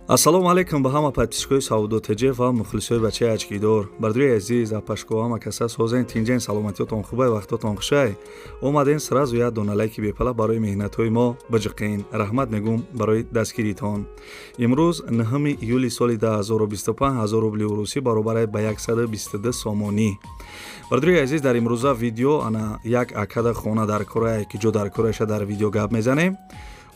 Ассалому алайкум ба ҳама подписчикои Савдо ТЖ ва мухлисои бачаи ачкидор. Бардуи азиз, апашко, ҳама каса созен, тинҷен, саломатиётон хубай, вақтотон хушай. Омаден сразу як дона лайки бепала барои меҳнатҳои мо биҷиқен. Раҳмат мегӯм барои дастгиритон. Имрӯз 9 июли соли 2025 1000 рубли урусӣ баробар ба 122 сомонӣ. Бардуи азиз, дар имрӯза видео ана як акада хона дар кора, ки ҷо дар кораша дар видео гап мезанем.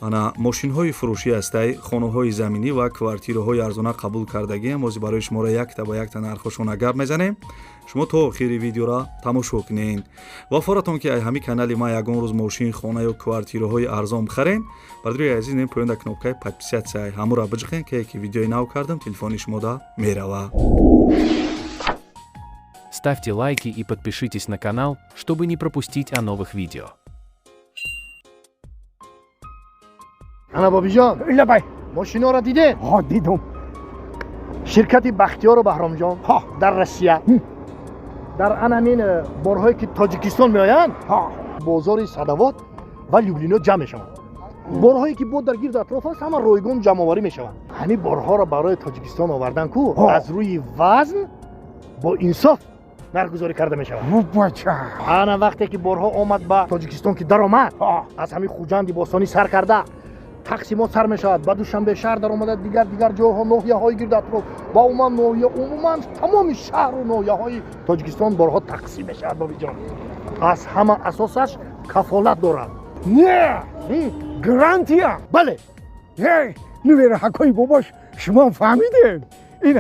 Ана мошинҳои фурӯшӣ ҳастай, хонаҳои заминӣ ва квартираҳои арзона қабул кардагиам. Ҳозир барои шуморо якта ба якта нархошона гап мезанем. Шумо то охири видеоро тамошо кунед. Ва форатон ки ай ҳамин канали ма ягон рӯз мошин, хона ё квартираҳои арзон бихарен, бардуи азиз, нем поёнда кнопкаи подписаться ҳамуро биҷиқен, ки видеои нав кардам, телефони шумода мерава. Ставьте лайки и подпишитесь на канал, чтобы не пропустить о новых видео. Ана, бобиҷон. Лабай. Мошиноро дидед? Ҳо, дидум. Ширкати Бахтиёру Баҳромҷон дар Россия дар ан ҳамин борҳое ки Тоҷикистон меоянд, бозори Садовод ва Люблино ҷамъ мешаванд. Борҳое ки бо дар гирду атроф аст, ҳама ройгон ҷамъоварӣ мешаванд. Ҳамин борҳоро барои Тоҷикистон овардан ку аз рӯи вазн бо инсоф нархгузорӣ карда мешавад. Бача. Ана вақте ки борҳо омад ба Тоҷикистон, ки даромад, аз ҳамин Хуҷанди бостонӣ сар карда, тақсимот сар мешавад, ба Душанбе шаҳр даромада, дигар дигар ҷойҳо, ноҳияҳои гирду атроф ва умуман ноҳия, умуман тамоми шаҳру ноҳияҳои Тоҷикистон борҳо тақсим мешавад. Бобиҷон, аз ҳама асосаш кафолат дорад. Не, гарантия. Бале. Нувераҳакои бобош, шумо фаҳмидем, ин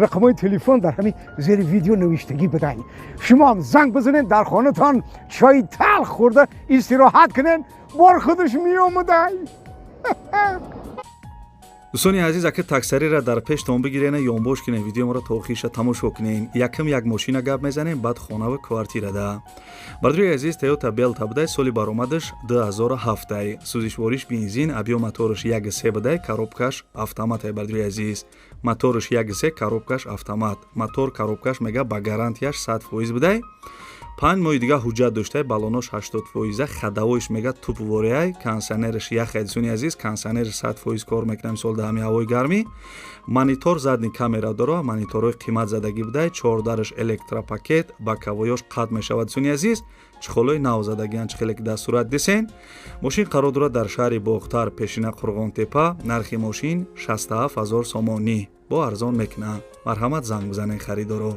рақамҳои телефон дар ҳамин зери видео навиштагӣ будай. Шумоам занг бизанед, дар хонатон чойи талх хӯрда истироҳат кунед, бор худаш меомадай. Дӯстони азиз, ака таксариро дар пештон бигирена, ёнбош кунед, видеоморо то охириша тамошо кунед. Якм як мошина гап мезанем, баъд хонаву квартирада. Бардуи азиз, Тойота Белта будай, соли баромадаш 2007, сӯзишвориш бензин, объём мотораш 1,3 будай, коробкаш автоматай. Бардуи азиз, мотораш 1,3, коробкаш автомат, мотор коробкаш мега ба гарантияш 100% будай. 5 моҳи дига ҳуҷҷат доштай, баллонош 80%, ходовойш мега тупворияй, кондиционераш яхай. Дӯстони азиз, кондиционераш 100% кор мекунад, мисол дар ҳамин ҳавои гармӣ. Монитор, задний камера дора, мониторҳои қимат задагӣ будай, чордараш электропакет, боковойёш қатъ мешавад. Дӯстони азиз, чехолои нав задагиан, чехеле ки дар сурат дисен. Мошин қарор дорад дар шаҳри Бохтар, пешина Қурғонтепа. Нархи мошин 67 000 сомонӣ, бо арзон мекунад. Марҳамат, занг бизанед харидоро.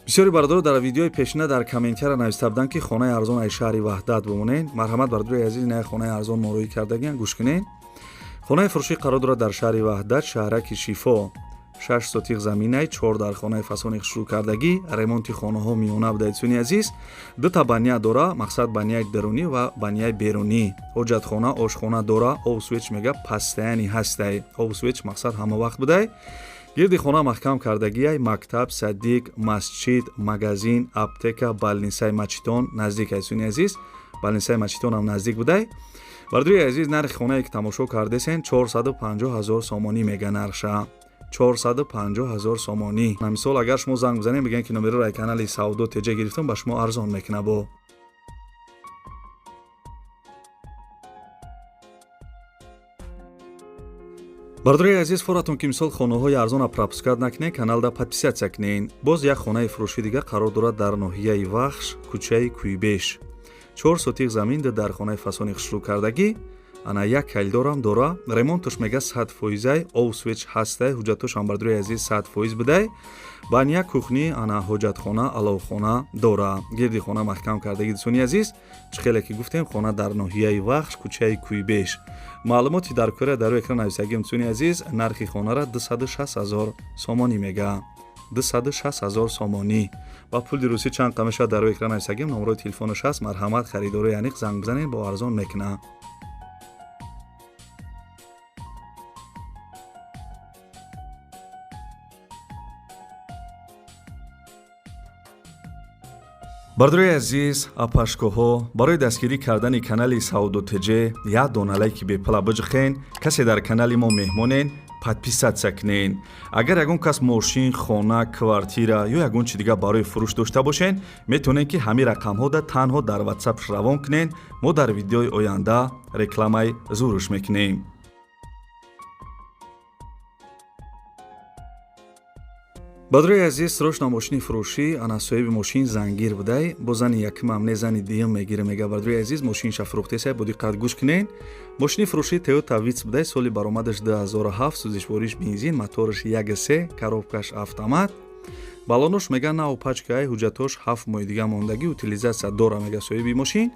Бисёри бародаро дар видеои пешина дар комментария нависта буданд, ки хонаи арзон аз шаҳри Ваҳдат бимонед. Марҳамат, бародарои азиз, ина хонаи арзон мороӣ кардагиан, гӯш кунед. Хонаи фурӯшӣ қарор дорад дар шаҳри Ваҳдат, шаҳраки Шифо, 6 сотих заминай, чор дар хонаи фасони хушрӯ кардагӣ, ремонти хонаҳо миёна буда. Дӯстони азиз, дута баня дора, мақсад баняи дарунӣ ва баняи берунӣ, ҳоҷатхона, ошхона дора, об свеч мега постоянный ҳастай, об свеч мақсад ҳама вақт будай. Гирди хона маҳкам кардагиай, мактаб, садик, масҷид, магазин, аптека, больницаи Мачитон наздик. Дӯстони азиз, больницаи Мачитонам наздик будай. Бардуи азиз, нархи хонае ки тамошо кардесен, 450 000 сомонӣ мега нархша, 450 000 сомонӣ. Мисол, агар шумо занг бизанед, бигӯед ки номероро ай канали Савдо ТЖ гирифтам, ба шумо арзон мекунад. Бо бародарои азиз, форатон ки мисол хонаҳои арзона пропускать накунед, каналда подписаться кунед. Боз як хонаи фурӯшӣ дига қарор дорад дар ноҳияи Вахш, кӯчаи Кӯйбеш, 4 сотих замин, дар хонаи фасони хушрӯ кардагӣ, ана як калидорам дора, ремонташ мега 100%-ай, об свеч ҳастай, ҳуҷҷатошам, бародарои азиз, 100% будай. Баня, кухни, ана ҳоҷатхона, аловхона дора, гирди хона маҳкам кардагӣ. Дӯстони азиз, чӣ хеле ки гуфтем, хона дар ноҳияи Вахш, кӯчаи Кӯйбеш. Маълумоти дар кора дар рӯи экран нависагим. Дӯстони азиз, нархи хонара 260 000 сомонӣ мега, 260 000 сомонӣ. Ба пули русӣ чанд қа мешавад, дар рӯи экран нависагим, номерои телефонаш ҳаст. Марҳамат, харидорои аниқ занг бизанед, бо арзон мекунад. Бардорои азиз, апашкоҳо, барои дастгирӣ кардани канали Савдо ТЖ як дона лайки бепала биҷихен. Касе дар канали мо меҳмонен, подписаться кунен. Агар ягон кас мошин, хона, квартира ё ягон чи дигар барои фурӯш дошта бошен, метавонед, ки ҳамин рақамҳода танҳо дар Ватсап равон кунен. Мо дар видеои оянда рекламаи зурш мекунем. Бадрои азиз, срочно мошини фурӯшӣ. Ана соҳиби мошин зангир будай, бо зани якумам не, зани дуюм мегира, мега. Бардрои азиз, мошинша фурӯхтесай, бо диққат гӯш кунен. Мошини фурӯшӣ Toyota Vitz будай, соли баромадаш 2007, сӯзишвориш бензин, мотораш 1.3, коробкаш автомат, балонош мега нав пачкаи, ҳуҷҷатош 7 моҳи дига мондагӣ, утилизация дора, мега соҳиби мошин.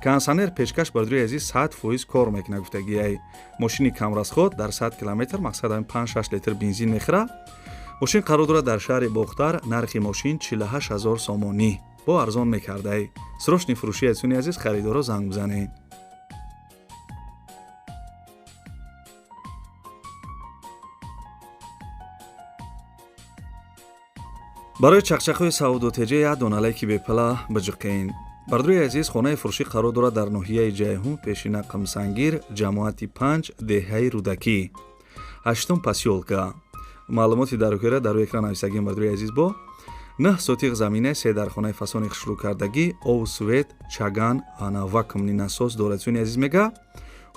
Кондиционер пешкаш, бардрои азиз, 100% кор мекунад, гуфтагиай. Мошини камрасход, дар 100 километр мақсад 5-6 литр бензин мехӯра. Мошин қарор дорад дар шаҳри Бохтар. Нархи мошин 48 ҳазор сомонӣ, бо арзон мекардай. Срочный фурӯши, азизони азиз, харидоро занг бизанед. Барои чақчақҳои Савдо ТЖ як дона лайки бепала биҷиқен. Бардрои азиз, хонаи фурӯшӣ қарор дорад дар ноҳияи Ҷайҳун, пешина Қимсангир, ҷамоати 5, деҳаи Рӯдакӣ, ҳаштум посёлка. Маълумоти дарокера дар рӯи экран нависагим. Бардрои азиз, бо 9 сотиқ замина, се дар хонаи фасони хушрӯкардагӣ, ов, свет, чаган, ана вакуумный насос дорад. Суни азиз, мега,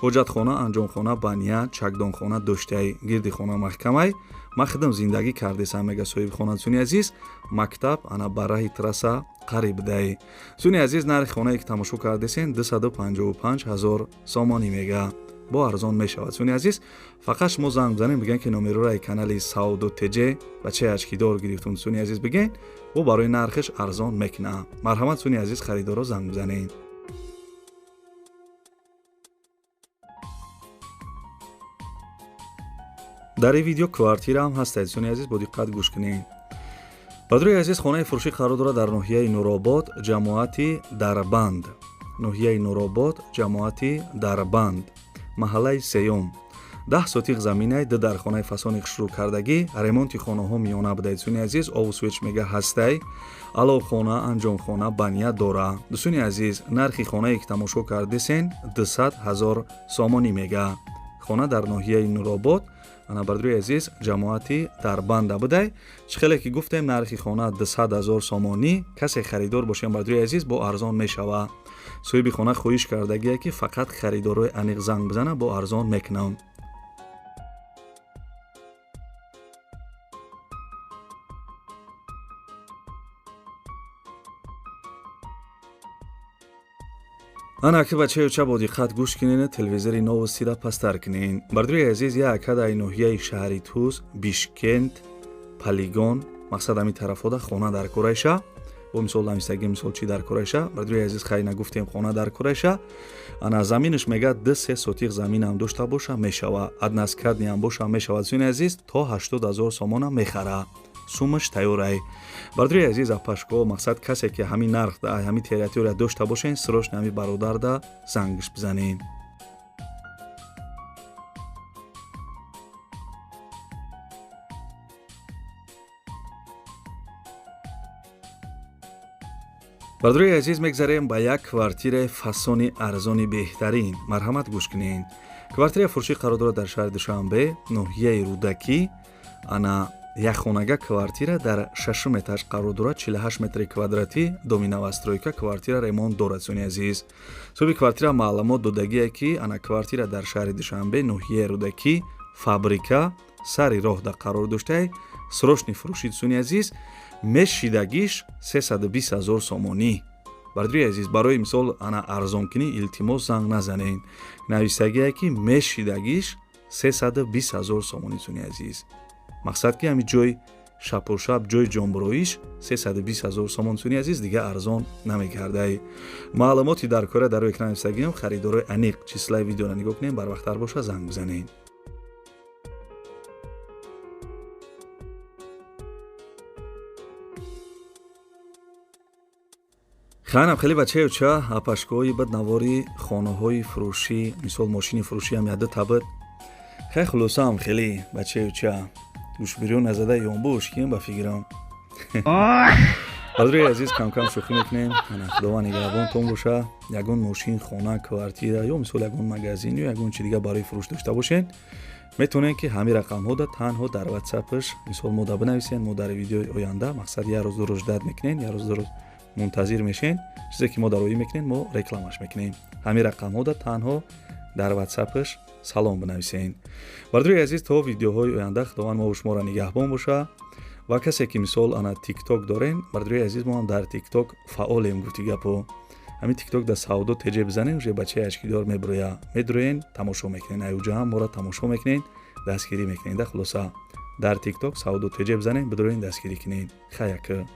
ҳоҷатхона, анҷомхона, баня, чакдонхона доштаи, гирди хона маҳкамай, ман худам зиндагӣ кардесам, мега соҳибхона. Суни азиз, мактаб ана ба раҳи трасса қариб будай. Суни азиз, нархи хонае ки тамошо кардесен 255 ҳазор сомонӣ, мега, бо арзон мешавад. Суни азиз, фақат шумо занг бизанед, бигӯен, ки номерораи канали Савдо ТЖ бачаи очкидор гирифтум. Суни азиз, бигӯен, бо барои нархаш арзон мекунам. Марҳамат, суни азиз, харидоро занг бизанед. Дар ин видео квартира ҳам ҳастад. Суни азиз, бо диққат гӯш кунед. Бадрои азиз, хонаи фурӯшӣ қарор дорад дар ноҳияи Нуробод, ҷамоати Дарбанд, ноҳияи Нуробод, ҷамоати Дарбанд, маҳаллаи сеюм, 10 сотиқ заминай, ду дар хонаи фасони хушрӯкардагӣ, ремонти хонаҳо миёна будаед. Дӯстони азиз, обу свет мега ҳастай, аловхона, анҷомхона, баня дора. Дӯстони азиз, нархи хонае ки тамошо кардесен 200 ҳазор сомонӣ, мега. Хона дар ноҳияи Нуробод, ана бардрои азиз, ҷамоати Дарбанда будай. Чӣ хеле ки гуфтем, нархи хона 200 ҳазор сомонӣ. Касе харидор бошем, бардрои азиз, бо арзон мешава. Соҳиби хона хоҳиш кардагие, ки фақат харидорои аниқ занг бизана, бо арзон мекунам. Ана ки бачаюча, бо диққат гӯш кунен, телевизори новостира пасттар кунен. Бардрои азиз, як акадаи ноҳияи шаҳри Туз, Бишкент, Полигон, мақсад ҳамин тарафода хона дар курайша. Бо мисол нависаги, мисол чӣ дар курайша. Бардрои азиз, хай нагуфтем, хона дар курайша. Ана заминаш мега 2-3 сотиқ заминам дошта боша мешава, односкатный ам боша мешава. Дӯстони азиз, то 80 ҳазор сомонам мехара, сумаш тайёрай. Бардрои азиз, апашко, мақсад касе ки ҳамин нарх, ҳамин территория дошта бошен, срочно ҳамин бародарда зангш бизанен. Бардрои азиз, мегзарем ба як квартираи фасони арзони беҳтарин. Марҳамат, гӯш кунед. Квартираи фурӯшӣ қарор дорад дар шаҳри Душанбе, ноҳияи Рӯдакӣ. Ана якхонага квартира дар шашум этаж қарор дорад, 48 метри квадратӣ, доми новостройка, квартира ремонт дорад. Суни азиз, соҳиби квартира маълумот додагие, ки ана квартира дар шаҳри Душанбе, ноҳияи Рӯдакӣ, фабрика сари роҳда қарор доштае. Срочный фурӯши, суни азиз, мешидагиш 320 ҳазор сомонӣ. Бардрои азиз, барои мисол ана арзонкунӣ илтимос занг назанед. Нависагие, ки мешидагиш 320 ҳазор сомонӣ. Суни азиз, мақсад ки ҳамин ҷой шапошап, ҷои ҷонбуроиш 320 ҳазор сомон. Суни азиз, дига арзон намекардай. Маълумоти дар кора дар рӯи экран нависагиам. Харидорои аниқ числаи видеоро нигоҳ кунем, барвақттар боша занг бизанед. Хайнам хеле бачаюча, апашкоҳои бад, навори хонаҳои фурӯшӣ, мисол мошини фурӯшиам яда табад. Хай, хулосаам хеле бачаюча, гӯшбирё назада ёнбош кием ба фикрам. Бародари азиз, камкам шӯхӣ мекунем. Ана, Худованд нигаҳбонтон боша. Ягон мошин, хона, квартира ё мисол ягон магазин ё ягон чи дига барои фурӯш дошта бошед, метавонед, ки ҳамин рақамҳода танҳо дар ватсапш мисол мода бинависен. Мо дар видеои оянда, мақсад, як рӯз, 2 рӯз ждать мекунем, як рӯз, 2 рӯз мунтазир мешен. Чизе ки мо дароӣ мекунем, мо рекламаш мекунем. Ҳамин рақамҳода танҳо дар ватсапш салом бинависен. Бародари азиз, то видеоҳои оянда Худованд мову шуморо нигаҳбон боша. Ва касе ки мисол ана Тикток дорем, бародари азиз, мо ҳам дар Тикток фаъолем. Гуфти гапо, ҳамин Тикток дар Савдо теҷе бизанем, уже бачаи ашкидор мебироя. Медуроен, тамошо мекунен, аюҷа ҳам моро тамошо мекунен, дастгирӣ мекунен. Да хулоса, дар Тикток Савдо теҷе бизанем, бидуроен, дастгирӣ кунен. Хаяка.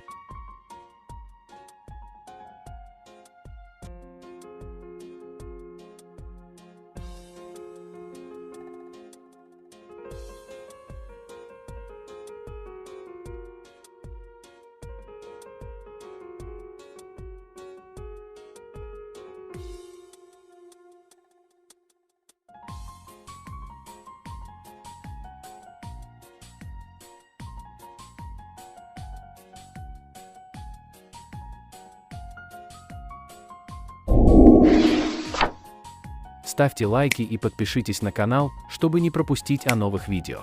Ставьте лайки и подпишитесь на канал, чтобы не пропустить о новых видео.